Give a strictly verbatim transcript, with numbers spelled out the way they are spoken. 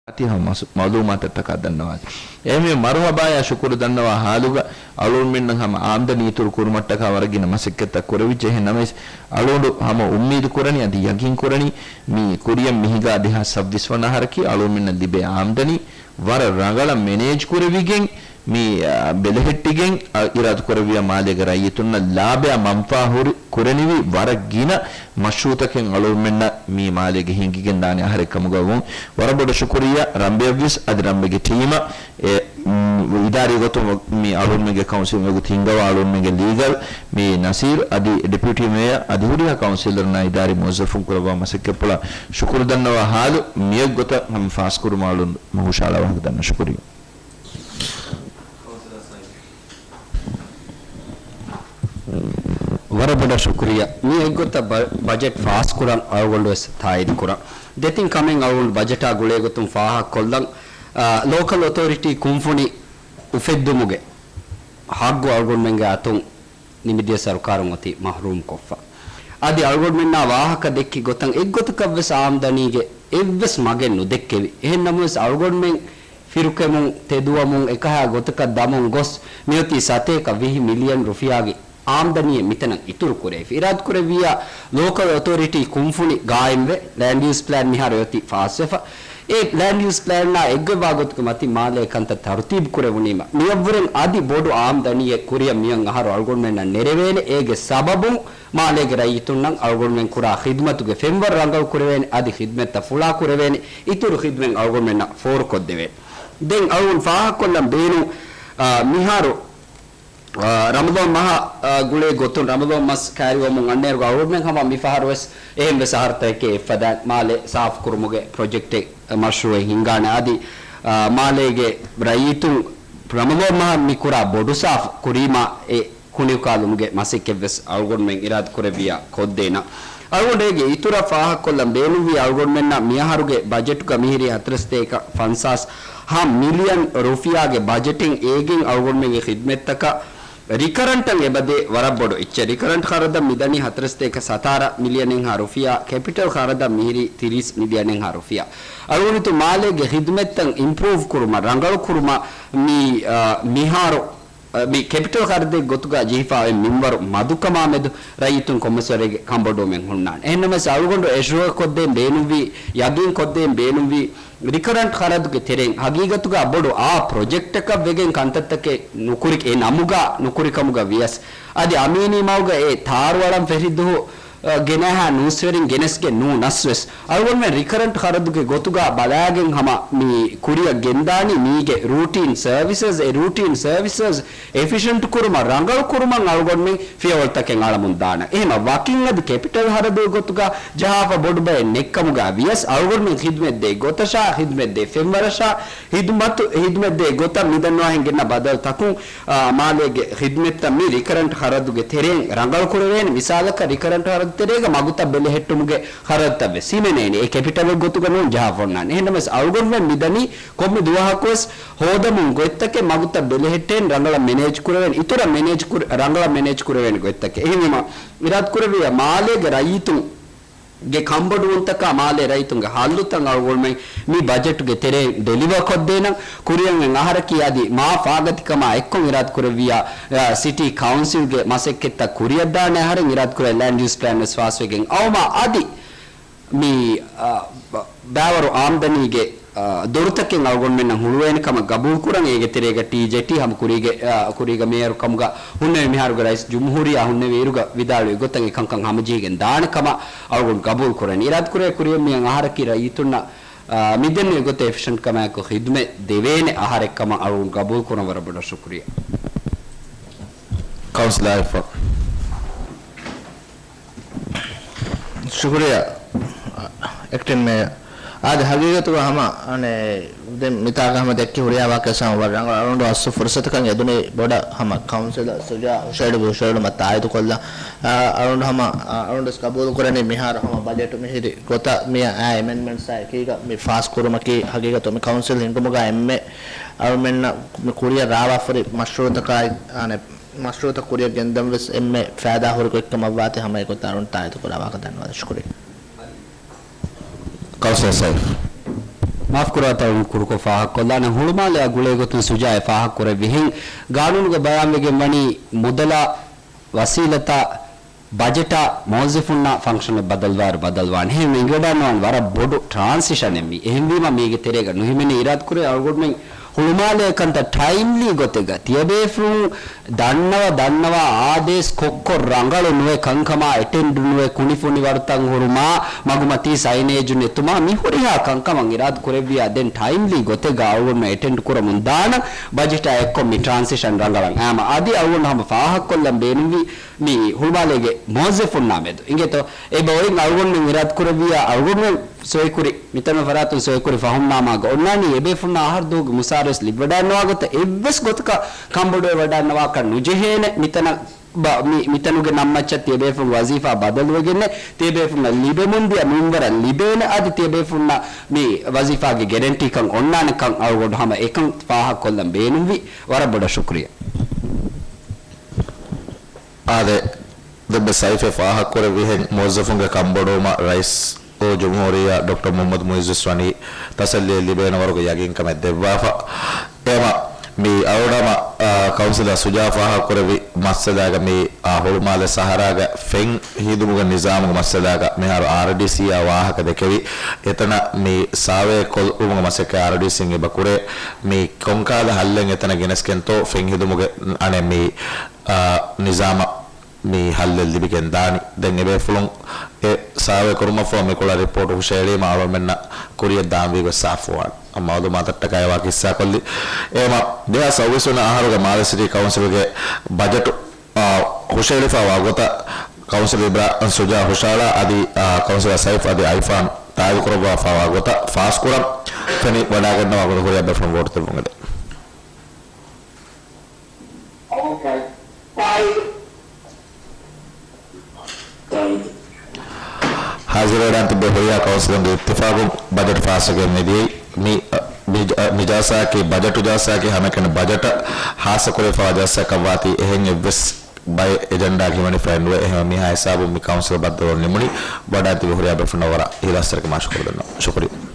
އަތި ހަމަ މަސް-، މައުލޫމާތަށްޓަކާ ދަންނަވާލި. އެހެންވެ މަރުހަބާޔާ ޝުކުރު ދަންނަވާ ހާލުގަ އަޅުގަނޑުމެންނަށް ހަމަ އާމްދަނީ އިތުރު ކުރުމަށްޓަކާ ވަރަށް ގިނަ މަސައްކަތްތައް ކުރެވިއްޖެ. އެހެން ނަމަވެސް އަޅުގަނޑު ހަމަ އުއްމީދު ކުރަނީ އަދި ޔަގީން ކުރަނީ މި ކުރިއަށް މިހިނގާ ދެހާސް ސައްބީސް ވަނަ އަހަރަކީ އަޅުގަނޑުމެންނަށް ލިބޭ އާމްދަނީ ވަރަށް ރަނގަޅަށް މެނޭޖް ކުރެވިގެން މި، އާ، ބެލެހެއްޓިގެން، އާ، އިރާދަ ކުރެއްވިޔާ މާލޭގެ ރައްޔިތުންނަށް ލާބަޔާ މަންފާ ހުރި، ކުރެނިވި ވަރަށް ގިނަ މަޝްރޫއުތަކެއް އަޅުގަނޑުމެންނަށް މި މާލޭގެ ހިނގިގެން ދާނެ އަހަރެއް ކަމުގަ ވުން. ވަރަށް ބޮޑަށް ޝުކުރިއްޔާ ރަންބެއަށްވިޔަސް އަދި ރަންބެގެ ޓީމަށް. އެ، މް، އިދާރީ ގޮތުން މި އަޅުގަނޑުމެންގެ ކައުންސިލް އެގޮތަށް ހިންގަވާ އަޅުގަނޑުމެންގެ ލީގަލް މި ނަސީރު އަދި ޑެޕިއުޓީ މޭޔަރ އަދި ހުރިހާ ކައުންސިލަރުންނާ އިދާރީ މުވައްޒަފުން ކުރައްވާ މަސައްކަތްޕުޅަށް ޝުކުރު ދަންނަވާ ހާލު މިއެއްގޮތަށް ހަމަ ފާސްކުރުމަށް އަޅުގަނޑު ހުށަހަޅާ ވާހަކަ ދަންނަ ޝުކުރިއްޔާ. ވަރަށް ބޮޑަށް ޝުކުރިއްޔާ. މި އެއްގޮތަށް ބަ-، ބަޖެޓް ފާސްކުރަން އަޅުގަނޑުވެސް ތާއީދު ކުރަން. ދެތިން ކަމެއް އަޅުގަނޑު ބަޖެޓާ ގުޅޭ ގޮތުން ފާހަގަކޮށްލަން، އާ، ލޯކަލް އޮތޯރިޓީ ކުންފުނި އުފެއްދުމުގެ ހައްގު އަޅުގަނޑުމެންގެ އަތުން ނިމިދިޔަ ސަރުކާރުން އޮތީ މަހްރޫމް ކޮށްފަ. އަދި އަޅުގަނޑުމެންނާ ވާހަކަ ދެއްކި ގޮތަށް އެއްގޮތަކަށްވެސް އާމްދަނީގެ އެއްވެސް މަގެއް ނުދެއްކެވި. އެހެން ނަމަވެސް އަޅުގަނޑުމެން ފިރުކެމުން، ތެދުވަމުން، އެކަހަ ގޮތަކަށް ދަމުން ގޮސް މިއޮތީ ސަތޭކަ ވިހި މިލިއަން ރުފިޔާގެ އާމްދަނީއެއް މިތަނަށް އިތުރު ކުރެވިފަ. އިރާދަ ކުރެއްވިއްޔާ ލޯކަލް އޮތޯރިޓީ ކުންފުނި ގާއިމްވެ، ލޭންޑް ޔޫސް ޕްލޭން މިހާރު އޮތީ ފާސްވެފަ. އެ ލޭންޑް ޔޫސް ޕްލޭނާ އެއްގޮތްވާ ގޮތުގެ މަތިން މާލޭ ކަންތައް ތަރުތީބު ކުރެވުނީމަ، މިއަށްވުރެން އަދި ބޮޑު އާމްދަނީއެއް ކުރިއަށް މިއަށް އަހަރު އަޅުގަނޑުމެންނަށް ނެރެވޭނެ. އޭގެ ސަބަބުން މާލޭގެ ރައްޔިތުންނަށް އަޅުގަނޑުމެން ކުރާ ޚިދުމަތުގެ ފެންވަރު ރަނގަޅު ކުރެވޭނެ، އަދި ޚިދުމަތްތައް ފުޅާ ކުރެވޭނެ، އިތުރު ޚިދުމަތް އަޅުގަނޑުމެންނަށް ފޯރުކޮށްދެވޭނެ. ދެން އަޅުގަނޑު ފާހަގަކޮށްލަން ބޭނުން، އާ، މިހާރު އާ، ރަމަޟާން މަހަށް، އާ، ގުޅޭ ގޮތުން ރަމަޟާން މަސް ކައިރިވަމުން އަންނައިރުގަ އަޅުގަނޑުމެން ހަމަ މިފަހަރުވެސް އެހެންވެސް އަހަރުތަކެއް އެއްފަދައިން މާލެ ސާފުކުރުމުގެ ޕްރޮޖެކްޓެއް، އަ، މަޝްރޫއެއް ހިންގާނެ. އަދި، އާ، މާލޭގެ ރައްޔިތުން ރަމަޟާން މަހަށް މި ކުރާ ބޮޑު ސާފު ކުރީމާ އެ ކުނިއުކާލުމުގެ މަސައްކަތްވެސް އަޅުގަނޑުމެން އިރާދަކުރެއްވިއްޔާ ކޮށްދޭނަން. އަޅުގަނޑު އޭގެ އިތުރަށް ފާހަގަކޮށްލަން ބޭނުންވީ އަޅުގަނޑުމެންނަށް މިއަހަރުގެ ބަޖެޓުގަ މިހިރީ ހަތަރުސަތޭކަ ފަންސާސް ހަ މިލިއަން ރުފިޔާގެ ބަޖެޓެއް އޭގެން އަޅުގަނޑުމެންގެ ޚިދުމަތްތަކަށް ރިކަރަންޓަށް އެބަދޭ ވަރަށް ބޮޑު އެއްޗެއް. ރިކަރަންޓް ޚަރަދަށް މިދަނީ ހަތަރުސަތޭކަ ސަތާރަ މިލިއަނެއްހާ ރުފިޔާ، ކެޕިޓަލް ޚަރަދަށް މިހިރީ ތިރީސް މިލިއަނެއްހާ ރުފިޔާ. އަޅުގަނޑު މާލޭގެ ޚިދުމަތްތައް އިމްޕްރޫވް ކުރުމަށް، ރަނގަޅު ކުރުމަށް މި، އާ، މިހާރު މި ކެޕިޓަލް ޚަރަދެއް ގޮތުގަ ޖެހިފަ އޮތް މިންވަރު މަދުކަމާމެދު ރައްޔިތުން ކޮންމެސްވަރެއްގެ ކަނބޮޑުވުމެއް ހުންނާނެ. އެހެންނަމަވެސް އަޅުގަނޑު އެޝުއަރ ކޮށްދޭން ބޭނުންވީ، ޔަގީން ކޮށްދޭން ބޭނުންވީ، ރިކަރަންޓް ޚަރަދުގެ ތެރެއިން ހަގީގަތުގަ ބޮޑު އާ ޕްރޮޖެކްޓަކަށް ވެގެން ކަންތައްތަކެއް ނުކުރި، އެ ނަމުގަ ނުކުރިކަމުގަ ވިޔަސް، އަދި އަމީނީ މަގުގަ އެ ތާރުއަޅަން ފެށި ދުހު ގެނަހާ ނޫސްވެރިން ގެނެސްގެން ނޫނަސްވެސް، އަޅުގަނޑުމެން ރިކަރަންޓް ޚަރަދުގެ ގޮތުގަ ބަލާގެން ހަމަ މި ކުރިއަށް ގެންދާނީ މީގެ ރޫޓީން ސަރވިސަސް، އެ ރޫޓީން ސަރވިސަސް އެފިޝަންޓް ކުރުމަށް، ރަނގަޅު ކުރުމަށް އަޅުގަނޑުމެން ފިޔަވަޅުތަކެއް އަޅަމުން ދާނަން. އެހެންމަ ވަކިން އަދި ކެޕިޓަލް ޚަރަދުގެ ގޮތުގަ ޖަހާފަ ބޮޑު ބައެއް ނެތްކަމުގަ ވިޔަސް، އަޅުގަނޑުމެން ޚިދުމަތްދޭ ގޮތަށާ، ޚިދުމަތްދޭ ފެންވަރަށާ، ޚިދުމަތު، ޚިދުމަތްދޭ ގޮތަށް މިދަންނަވާހެން ގެންނަ ބަދަލުތަކުން، އާ، މާލޭގެ ޚިދުމަތްތައް މި ރިކަރަންޓް ޚަރަދުގެ ތެރެއިން ރަނގަޅު ކުރެވޭނެ. މިސާލަކަށް، ރިކަރަންޓް ޚަރަދު ތެރޭގަ މަގުތައް ބެލެހެއްޓުމުގެ ޚަރަދުތައް ވެސް ހިމެނޭނެ. އެ ކެޕިޓަލެއް ގޮތުގަ ނޫން ޖަހާފަ އޮންނާނެ. އެހެންނަމަވެސް، އަޅުގަނޑުމެން މިދަނީ ކޮންމެ ދުވަހަކުވެސް ހޯދަމުން ގޮތްތަކެއް، މަގުތައް ބެލެހެއްޓޭން، ރަނގަޅަށް މެނޭޖް ކުރެވޭނެ، އިތުރަށް މެނޭޖް ކުރ-، ރަނގަޅަށް މެނޭޖް ކުރެވޭނެ ގޮތްތަކެއް. އެހެންވީމަ، އިރާދަކުރެއްވިއްޔާ މާލޭގެ ރައްޔިތުން ގެ ކަންބޮޑުވުންތަކާ މާލޭ ރައްޔިތުންގެ ހައްލުތައް އަޅުގަނޑުމެން މި ބަޖެޓުގެ ތެރެއިން ޑެލިވަރ ކޮށްދޭނަން. ކުރިއަށް އަހަރަކީ އަދި މާ ފާގަތިކަމާ އެއްކޮށް އިރާދަކުރެއްވިއްޔާ، އާ، ސިޓީ ކައުންސިލްގެ މަސައްކަތްތައް ކުރިއަށްދާނެ އަހަރެން އިރާދަކުރެ ލޭންޑް ޔޫސް ޕްލޭން ވެސް ފާސްވެގެން އައުމާ އަދި މި، އާ، ބަ-، ބައިވަރު އާމްދަނީގެ، އާ، ދޮރުތަކެއް އަޅުގަނޑުމެންނަށް ހުޅުވޭނެ ކަމަށް ގަބޫލުކުރަން. އޭގެ ތެރޭގަ ޓީޖޭޓީ ހަމަ ކުރީގެ، އާ، ކުރީގެ މޭޔަރު ކަމުގަ ހުންނެވި މިހާރުގެ ރައީސް ޖުމްހޫރިއްޔާ ހުންނެވި އިރުގަ ވިދާޅުވި ގޮތަށް އެ ކަންކަން ހަމަޖެހިގެން ދާނެ ކަމަށް އަޅުގަނޑު ގަބޫލު ކުރަނީ. އިރާދަކުރޭ ކުރިއަށް މިއަށް އަހަރަކީ ރައްޔިތުންނަށް، އާ، މިދެންނެވި ގޮތަށް އެފިޝަންޓް ކަމާއެކު ޚިދުމަތް ދެވޭނެ އަހަރެއް ކަމަށް އަޅުގަނޑު ގަބޫލު ކުރަން. ވަރަށް ބޮޑަށް ޝުކުރިއްޔާ. ކައުންސިލަރ އިފަ. ޝުކުރިއްޔާ، އެކްޓިން މޭޔަރ. އާދެ، ހަގީގަތުގަ ހަމަ، އަނެއް، ދެން މިތާގަ ހަމަ ދެއްކި ހުރިހާ ވާހަކަ ވަރަށް ރަނގަޅު. އަޅުގަނޑު އަސްލު ފުރުސަތަކަށް އެދުނީ ބޮޑަށް ހަމަ ކައުންސިލަރ ޝުޖާ ހުށައެޅުއްވި ހުށައެޅުމަށް ތާއީދުކޮށްލަން. އާ، އަޅުގަނޑު ހަމަ، އާ، އަޅުގަނޑުވެސް ގަބޫލު ކުރަނީ މިހާރު ހަމަ ބަޖެޓު މިހިރި ގޮތަށް މިއަށް އާ އެމެންޑްމަންޓްސް އާ އެކީގަ މި ފާސް ކުރުމަކީ ހަގީގަތު މި ކައުންސިލް ހިންގުމުގަ އެންމެ އަޅުމެންނަށް މި ކުރިއަށް ރާވާފަރި މަޝްރޫއުތަކާއި، އާނެ، މަޝްރޫއުތައް ކުރިއަށް ގެންދަން ވެސް އެންމެ ފައިދާ ހުރި ގޮތްކަމަށްވާތީ ހަމަ އެގޮތަށް އަޅުން ތާއީދު ކުރާ ވާހަކަ ދަންނަވާލަ. ޝުކުރިއްޔާ. ކައުންސިލަރ ސައިފް. މާފުކުރާތަ ކުރުކޮށް ފާހަގަކޮށްލާނަން. ހުޅުމާލެއާ ގުޅޭގޮތުން ސުޖާއަށް ފާހަގަކުރެއްވިހެން، ގާނޫނުގަ ބަޔާންވެގެން ވަނީ މުދަލާ ވަސީލަތާ ބަޖެޓާ މުވައްޒަފުންނާ ފަންކްޝަނަށް ބަދަލުވާއިރު ބަދަލުވާނެ. އެހެން އެނގިވަޑައިގަންނަވާނެ ވަރަށް ބޮޑު ޓްރާންސިޝަނެއް މީ. އެހެންވީމަ މީގެ ތެރޭގަ ނުހިމެނޭ އިރާދަކުރޭ އަޅުގަނޑުމެން ހުޅުމާލޭ ކަންތައް ޓައިމްލީ ގޮތެއްގަ ތިޔަބޭފުޅުން ދަންނަވަ ދަންނަވާ އާދޭސް ކޮށްކޮށް ރަނގަޅު ނުވެ ކަންކަމާ އެޓެންޑް ނުވެ ކުނިފުނިވަރުތައް ހުރުމާ މަގުމަތީ ސައިނޭޖު ނެތުމާ މި ހުރިހާ ކަންކަމަށް އިރާދަ ކުރެއްވިޔާ ދެން ޓައިމްލީ ގޮތެއްގަ އަޅުގަނޑު އެޓެންޑް ކުރަމުން ދާނަން. ބަޖެޓާ އެއްކޮށް މި ޓްރާންސިޝަން ރަނގަޅަށް އައީމަ އަދި އަޅުގަނޑު ހަމަ ފާހަގަކޮށްލަން ބޭނުންވީ މި ހުޅުމާލޭގެ މުވައްޒަފުންނާ މެދު އިނގޭތޯ؟ އެބައޮތް އަޅުގަނޑުމެން އިރާދަ ކުރެއްވިޔާ އަޅުގަނޑުމެން ސޮއިކުރި މިތަނުގެ ފަރާތުން ސޮއިކުރި ފަހުންނާމާގަ އޮންނާނީ އެބޭފުންނާ އަހަރު ދުވަހުގެ މުސާރަ ވެސް ލިބިވަޑައިގަންނަވާ ގޮތަށް އެއްވެސް ގޮތަކަށް ކަންބޮޑުވެވަޑައިގަންނަވާކަށް ނުޖެހޭނެ. މިތަނަށް ބަ-، މި-، މިތަނުގެ ނަންމައްޗަށް ތިޔަބޭފުން ވަޒީފާ ބަދަލުވެގެންނެއް، ތިޔަބޭފުންނަށް ލިބެމުންދިޔަ މިންވަރަށް ލިބޭނެ، އަދި ތިޔަބޭފުންނަށް މި ވަޒީފާގެ ގެރެންޓީކަން އޮންނާނެކަން އަޅުގަނޑު ހަމަ އެކަން ފާހަގަކޮށްލަން ބޭނުންވި. ވަރަށް ބޮޑަށް ޝުކުރިއްޔާ. އާދެ، ދެން ސައިފް ފާހަގަކުރެއްވިހެން މުވައްޒަފުންގެ ކަންބޮޑުވުމަށް ރައީސް ޖުމްހޫރިއްޔާ ޑޮކްޓަރ މުޙައްމަދު މުޢިއްޒު ވަނީ ތަސައްލީއެއް ލިބޭނެ ވަރުގެ ޔަގީންކަމެއް ދެއްވާފަ. އެމަ މި އަޅުގަނޑު ހަމަ، އާ، ކައުންސިލަރ ސުޖާ ފާހަގަކުރެއްވި މައްސަލާގަ މި، އާ، ހުޅުމާލެ ސަހަރާގަ ފެން ހިދުމުގެ ނިޒާމުގެ މައްސަލާގަ މިހާރު އާރްޑީސީއާ ވާހަކަ ދެކެވި، އެތަނަށް މި ސާވޭ ކޮށްލުމުގެ މަސައްކަތް އާރްޑީސީން އެބަ ކުރޭ. މި ކޮންކަހަލަ ހައްލެއް އެތަނަށް ގެނެސްގެންތޯ ފެން ހިދުމުގެ އަނެއް މި، އާ، ނިޒާމަށް މި ހައްލެއް ލިބިގެން ދާނީ. ދެން އެބޭފުޅުން އެ ސާވޭ ކުރުމަށްފަހު މިކޮޅަށް ރިޕޯޓް ހުށަހެޅީމަ އަޅުގަނޑުމެންނަށް ކުރިއަށް ދާންވީގޮތް ސާފުވާނެ. މައުލޫމާތަށްޓަކާ އެވާ ކިއްސާކޮށްލި. އެހެމަ ދެހާސް ސައުވީސް ވަނަ އަހަރުގެ މާލެ ސިޓީ ކައުންސިލްގެ ބަޖެޓު، އާ، ހުށަހެޅިފައިވާ ގޮތަށް ކައުންސިލް އިބްރާހިމް ސުޖާ ހުށަހަޅާ އަދި، އާ، ކައުންސިލަރ ސައިފް އަދި އައިފާން ތާއީދުކުރައްވާފައިވާ ގޮތަށް ފާސްކުރަން. ފެނި ވަޑައިގަންނަވާ ގޮތަށް ހުރިހާ ބޭފުޅުން ވޯޓް ދެއްވުން އެދެން. ހާޒިރުވެޑާން ތިއްބެ ހުރިހާ ކައުންސިލުންގެ އިއްތިފާގުން ބަޖެޓް ފާސްވެގެން މިދިޔައީ. މި، މި، މި ޖަލްސާއަކީ ބަޖެޓު ޖަލްސާއަކީ ހަމައެކަނި ބަޖެޓަށް ހާއްސަކުރެވިފައިވާ ޖަލްސާއަކަށްވާތީ އެހެން އެއްވެސް ބައެއް އެޖެންޑާއެއް ހިމެނިފައެއް ނުވޭ. އެހެންވެ މިހާ ހިސާބުން މި ކައުންސިލް ބައްދަލުވަން ނިމުނީ. ވަޑާން ތިބި ހުރިހާ ބޭފުޅުންނަށް ވަރަށް އިޚްލާޞްތެރިކަމާ ޝުކުރު ދަންނަވަން. ޝުކުރިއްޔާ.